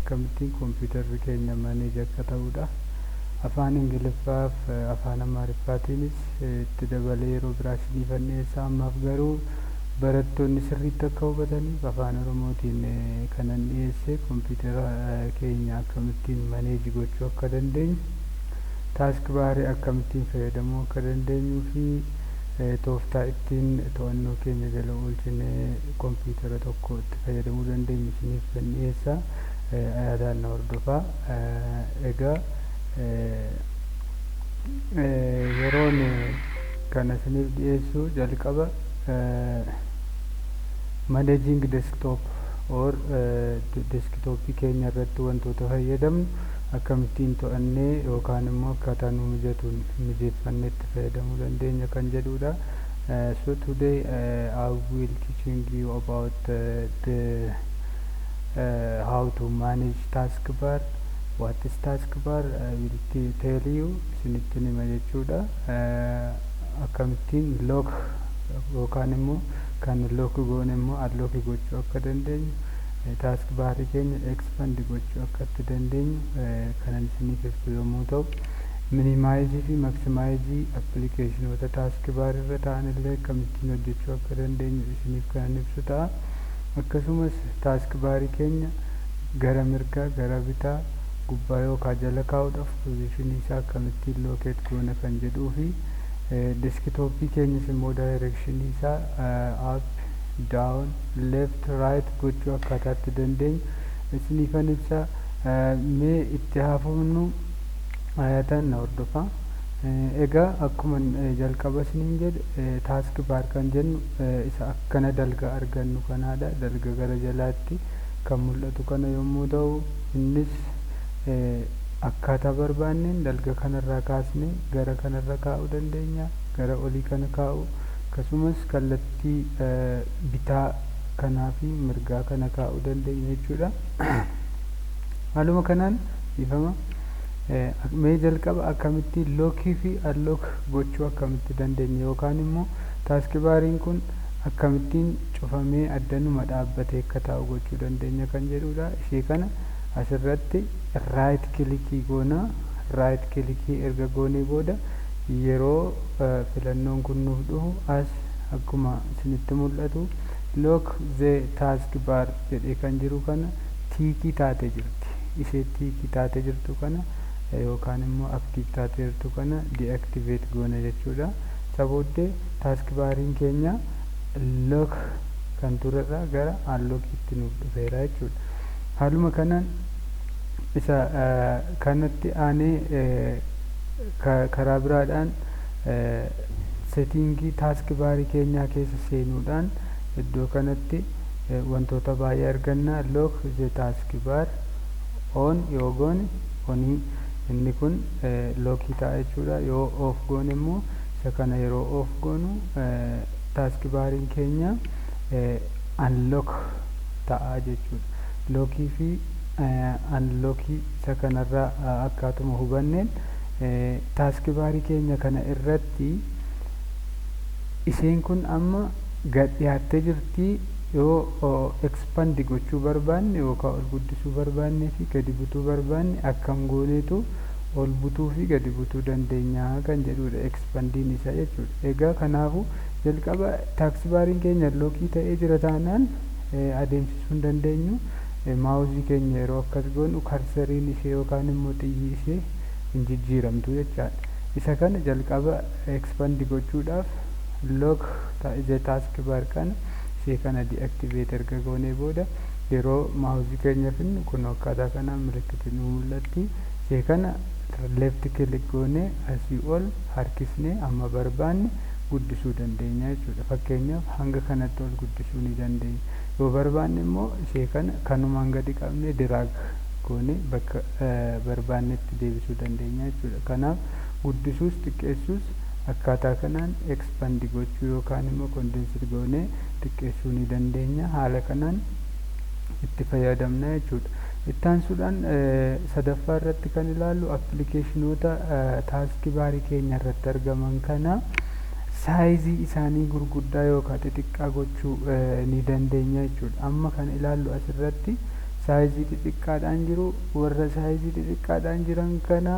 Akkamittiin kompiitarri keenya manage akka ta'udha. Afaan Ingiliffaaf afaan Amaariffaatiinis itti dabalee yeroo biraa isiniifan dhiyeessa. Ammaaf garuu barattoonni sirriitti akka hubataniif afaan Oromootiin kanan dhiyeesse, kompiitara keenya akkamittiin manage gochuu akka dandeenyu, task barii akkamittiin fayyadamuu akka dandeenyuu fi tooftaa ittiin to'annoo keenya jala oolchinee kompiitara tokko itti fayyadamuu dandeenyu isiniif kan dhiyeessa. Yaadaan na hordofaa. Egaa yeroon kana isiniif dhiyeessu jalqaba managing desktop or desktopii keenya irratti wantoota fayyadamnu akkamittiin to'annee yookaan immoo akkaataa nu mijatuun mijeeffannee itti fayyadamuu dandeenya kan jedhudha. So today I will teaching you about the how to manage taskbar. What is taskbar? I will tell you, isinitti hima jechuudha. Akkamittiin lock yookaan immoo kan lock goone immoo unlock gochuu akka dandeenyu, task barii keenya expand gochuu akka itti dandeenyu kanan isiniif ibsu yommuu ta'u, minimize fi maximize applicationoota task bar irra ta'an illee akkamittiin hojjechuu akka dandeenyu isiniif kanan ibsu ta'a. Akkasumas task barii keenya gara mirgaa, gara bitaa, gubbaa yookaan jala kaa'uudhaaf positionii isaa akkamittiin locate goona kan jedhuu fi desktopii keenyas immoo directionii isaa up, down, left, right gochuu akkaataa itti dandeenyu isiniifan ibsa. Mee itti haafufnu, ayatan na hordofaa. Egaa akkuma jalqaba isiniin jedhe, task bar kan jennu isa akkana dalga argannu kanaadha. Dalga gara jalaatti kan mul'atu kana yommuu ta'u, innis akkaataa barbaanneen dalga kanarraa kaasnee gara kanarra kaa'uu dandeenya, gara olii kana kaa'uu, akkasumas kallattii bitaa kanaa fi mirgaa kana kaa'uu dandeenya jechuudha. Haaluma kanaan, ifama, mee jalqaba akkamitti lockii fi unlock gochuu akkamitti dandeenya yookaan immoo task bariin kun akkamittiin cufamee addanuma dhaabbatee akka taa'u gochuu dandeenya kan jedhudha. Ishee kana asirratti right clickii goona. Right clickii erga goonee booda, yeroo filannoon kun nuuf dhufu, as akkuma isinitti mul'atu "lock the task bar" jedhee kan jiru kana tickii taatee jirti. Ishee tickii taatee jirtu kana yookaan immoo active taatee jirtu kana deactivate goona jechuudha. Isa booddee task bariin keenya lock kan turerraa gara unlockiitti nuuf dhufeera jechuudha. Haaluma kanaan isa kanatti aanee karaa biraadhaan settingii task barii keenyaa keessa seenuudhaan iddoo kanatti wantoota baay'ee arganna. Lock the task bar on yoo goone, onii inni kun lockii ta'a jechuudha. Yoo off goone immoo, isa kana yeroo off goonu task bariin keenya unlock ta'a jechuudha. Lockii fi unlockii isa kanarraa akkaatuma hubanneen, task barii keenya kana irratti isheen kun amma gad dhiyaattee jirti. Yoo expand gochuu barbaanne yookaan ol guddisuu barbaanne fi gadi butuu barbaanne, akkam gooneetu ol butuu fi gadi butuu dandeenya kan jedhudha expandiin isaa jechuudha. Egaa kanaafu jalqaba task bariin keenya lockii ta'ee jira taanaan adeemsisuu hin dandeenyu. Mouseii keenya yeroo akkas goonu cursoriin ishee yookaan immoo xiyyi ishee hin jijjiiramtu jechaadha. Isa kana jalqaba expand gochuudhaaf lock the task bar kana, ishee kana deactivate erga goonee booda, yeroo mouseii keenya finnu kun akkaataa kanaan milikkiti nu mul'atti. Ishee kana left click goonee asii ol harkisnee amma barbaanne guddisuu dandeenya jechuudha. Fakkeenyaaf hanga kanatti ol guddisuu ni dandeenya. Yoo barbaanne immoo ishee kana kanumaan gadi qabnee drag goonee bakka barbaannetti deebisuu dandeenya jechuudha. Kanaaf guddisuus xiqqeessuus akkaataa kanaan expand gochuu yookaan immoo condensed goonee xiqqeessuu ni dandeenya. Haala kanaan itti fayyadamna jechuudha. Ittaansuudhaan sadaffaa irratti kan ilaallu applicationoota task barii keenya irratti argaman kana sizeii isaanii gurguddaa yookaan xixiqqaa gochuu ni dandeenya jechuudha. Amma kan ilaallu asirratti Saayizii xixiqqaadhaan jiru. Warra saayizii xixiqqaadhaan jiran kana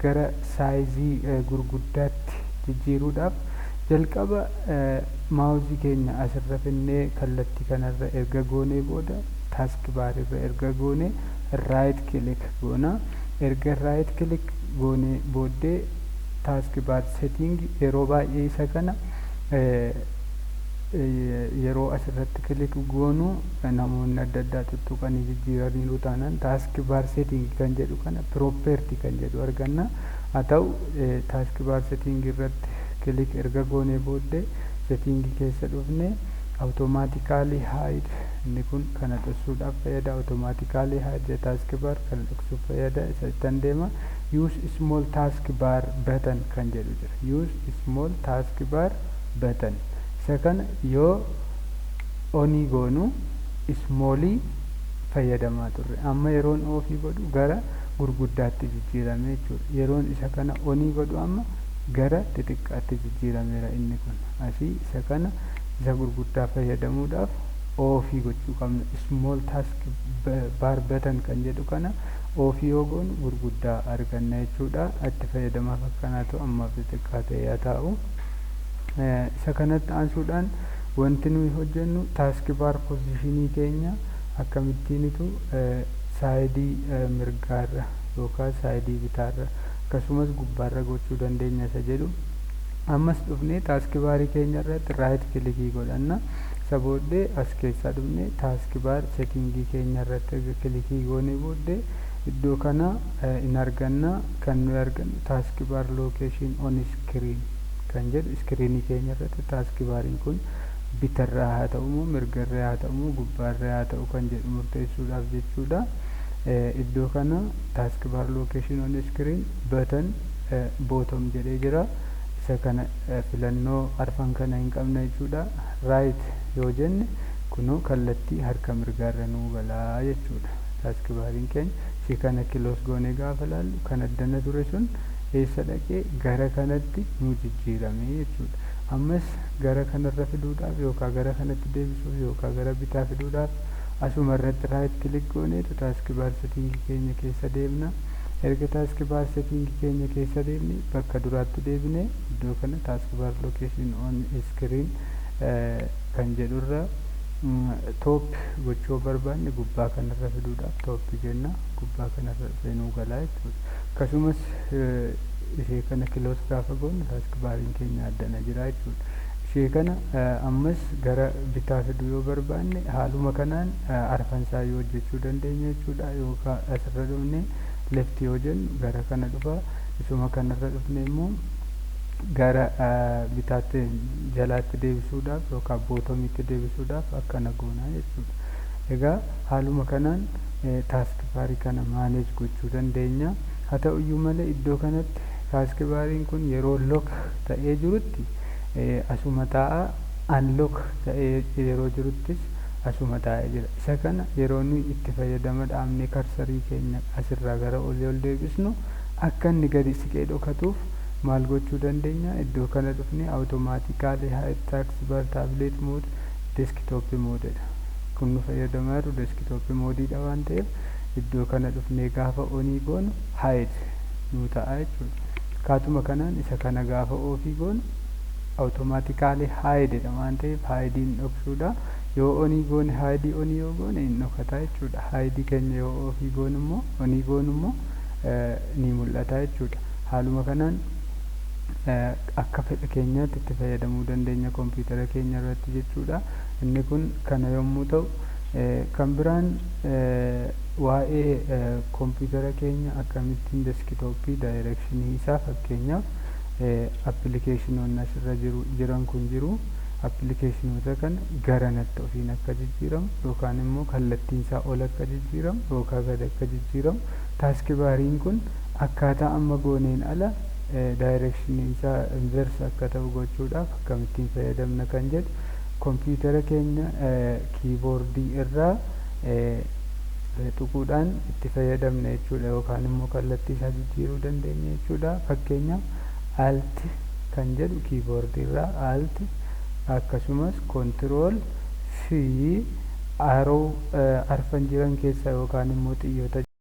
gara saayizii gurguddaatti jijjiiruudhaaf jalqaba maawuzii keenya asirra finnee kallattii kanarra erga goonee booda, task barirra erga goone, right click goona. Erga right click goonee booddee task bar setting, yeroo baay'ee isa kana yeroo asirratti click goonu namoonni adda addaa tuttuqanii jijjiiraniiru taanaan, task bar setting kan jedhu kana property kan jedhu arganna. Haa ta'u, task bar setting irratti click erga goonee booddee setting keessa dhufne, automatically hide, inni kun kana dhoksuudhaaf fayyada. Automatically hide task bar kana dhoksuuf fayyada. Isa ittan deema. Use small task bar button kan jedhu jira. Use small task bar button, isa kana yoo onii goonu smallii fayyadamaa turre. Amma yeroon offii godhu gara gurguddaatti jijjiirame jechuudha. Yeroon isa kana onii godhu amma gara xixiqqaatti jijjiirameera. Inni kun asii isa kana isa gurguddaa fayyadamuudhaaf offii gochuu qabna. Small task bar button kan jedhu kana offii yoo goonu gurguddaa arganna jechuudha. Itti fayyadamaaf akkanaa ta'u, ammaaf xixiqqaa ta'e haa taa'u. Isa kanatti aansuudhaan wanti nuyi hojjennu task bar positionii keenya akkamittiinitu saayidii mirgaarra yookaan saayidii bitaarra akkasumas gubbaarra gochuu dandeenya isa jedhu. Ammas dhufnee task barii keenya irratti right clickii godhanna. Isa booddee as keessaa dhufnee task bar settingii keenya irratti clickii goonee booddee iddoo kana in arganna. Kan nuyi argannu task bar location on screen kan jedhu, iskiriinii keenya irratti task bariin kun bitarraa haa ta'u moo mirgarraa haa ta'u moo gubbaarraa haa ta'u kan jedhu murteessuudhaaf jechuudha. Iddoo kana task bar location on screen button bottom jedhee jira. Isa kana filannoo arfan kana hin qabna jechuudha. Right yoo jenne kunoo kallattii harka mirgaarra nuu galaa jechuudha. Task bariin keenya ishee kana close goonee gaafa laallu, kan addana ture sun eessa dhaqee? Gara kanatti nuu jijjiirame jechuudha. Ammas gara kanarra fiduudhaaf yookaan gara kanatti deebisuuf yookaan gara bitaa fiduudhaaf asuma irratti right click gooneetu task bar settingii keenya keessa deemna. Erga task bar settingii keenya keessa deemne bakka duraatti deebine iddoo kana task bar location on screen kan jedhurra top gochuu barbaanne, gubbaa kanarra fiduudhaaf top jenna. Gubbaa kanarra dhufee nuu galaa jechuudha. Akkasumas ishee kana close gaafa goonu task bariin keenya addana jira jechuudha. Ishee kana ammas gara bitaa fiduu yoo barbaanne haaluma kanaan arfansaa yoo hojjechuu dandeenya jechuudha. Yookaan asirra dhufne left yoo jennu gara kana dhufa. Isuma kanarra dhufne immoo gara bitaatti jalaatti deebisuudhaaf yookaan bottomiitti deebisuudhaaf akkana goonaa jechuudha. Egaa haaluma kanaan task barii kana manage gochuu dandeenya. Haa ta'uyyuu malee iddoo kanatti task bariin kun yeroo lock ta'ee jirutti asuma taa'a, unlock ta'ee yeroo jiruttis asuma taa'ee jira. Isa kana yeroo nuyi itti fayyadama dhaabnee cursorii keenya asirraa gara olii ol deebisnu akka inni gadi siqee dhokatuuf maal gochuu dandeenya? Iddoo kana dhufnee automatically hide task bar tablet mode, desktop modedha. Kun nu fayyadamaa jiru desktop modeiidha waan ta'eef, iddoo kana dhufnee gaafa onii goonu hide nuu ta'a jechuudha. Akkaatuma kanaan isa kana gaafa offii goonu automatically hidedha waan ta'eef hideiin dhoksuudha. Yoo onii goone, hideii onii yoo goone hin dhokata jechuudha. Hideii keenya yoo offii goonu immoo, onii goonu immoo ni mul'ata jechuudha. Haaluma kanaan akka fedha keenyaatti itti fayyadamuu dandeenya kompiitara keenya irratti jechuudha. Inni kun kana yommuu ta'u, kan biraan waa'ee kompiitara keenya akkamittiin desktopii directionii isaa, fakkeenyaaf appilikeeshinoonni asirra jiru jiran kun jiru, appilikeeshinoota kana garanatti ofiin akka jijjiiramu yookaan immoo kallattiin isaa ol akka jijjiiramu yookaan gad akka jijjiiramu, task bariin kun akkaataa amma gooneen ala directioniin isaa inverse akka ta'u gochuudhaaf akkamittiin fayyadamna kan jedhu, kompiitara keenya keyboardii irraa tuquudhaan itti fayyadamna jechuudha, yookaan immoo kallattii isaa jijjiiruu dandeenya jechuudha. Fakkeenyaaf Alt kan jedhu keyboardii irraa Alt, akkasumas Control fi Arrow arfan jiran keessaa yookaan immoo xiyyoota